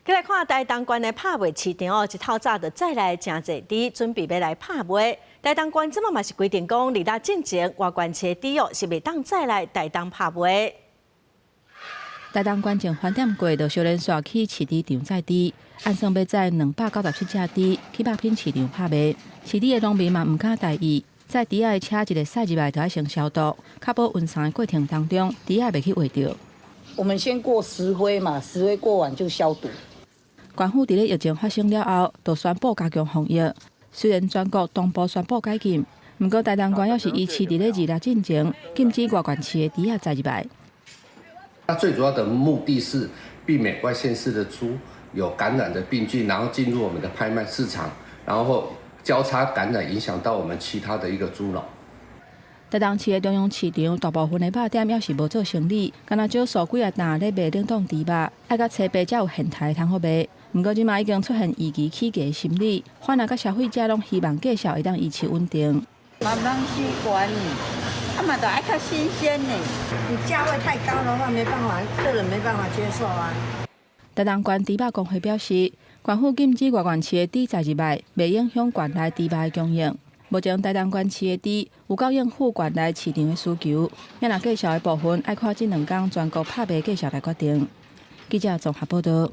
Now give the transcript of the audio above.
來看台東縣的拍賣市場哦，一透早就載來誠濟豬，準備欲來拍賣。台東縣這擺嘛是規定講，二六進前外縣市的豬哦是袂當載來台東拍賣。台東縣前飯點過，就相連紲去飼豬場載豬，按算欲載297隻豬去肉品市場拍賣。飼豬的農民嘛毋敢大意，載豬仔的車一个駛入來，就愛先消毒，確保運送的過程當中，豬仔袂去穢著。我們先過石灰嘛，石灰過完就消毒。縣府佇咧疫情發生了後，就宣布加強防疫。雖然全國同步宣布解禁，毋過台東縣猶是維持佇咧二六進前禁止外縣市的豬仔載入來。那最主要的目的是避免外縣市的豬有感染的病菌，然後進入我們的拍賣市場，然後交叉感染，影響到我們其他的一個豬農。台東市的中央市場大部分的肉店猶是無做生理，干焦少數幾仔擔咧賣冷凍豬肉，愛到初八才有現刣通好賣。毋過這馬已經出現預期起價的心理，販仔佮消費者攏希望價數會當維持穩定。慢慢習慣，啊嘛，就愛較新鮮的，你價位太高的話，沒辦法，客人沒辦法接受啊。台東縣豬肉公會表示，縣府禁止外縣市的豬載入來，袂影響縣內豬肉的供應。目前台東縣飼的豬有夠應付縣內市場的需求，啊若價數的部分，愛看這兩工全國拍賣價數來決定。記者綜合報道。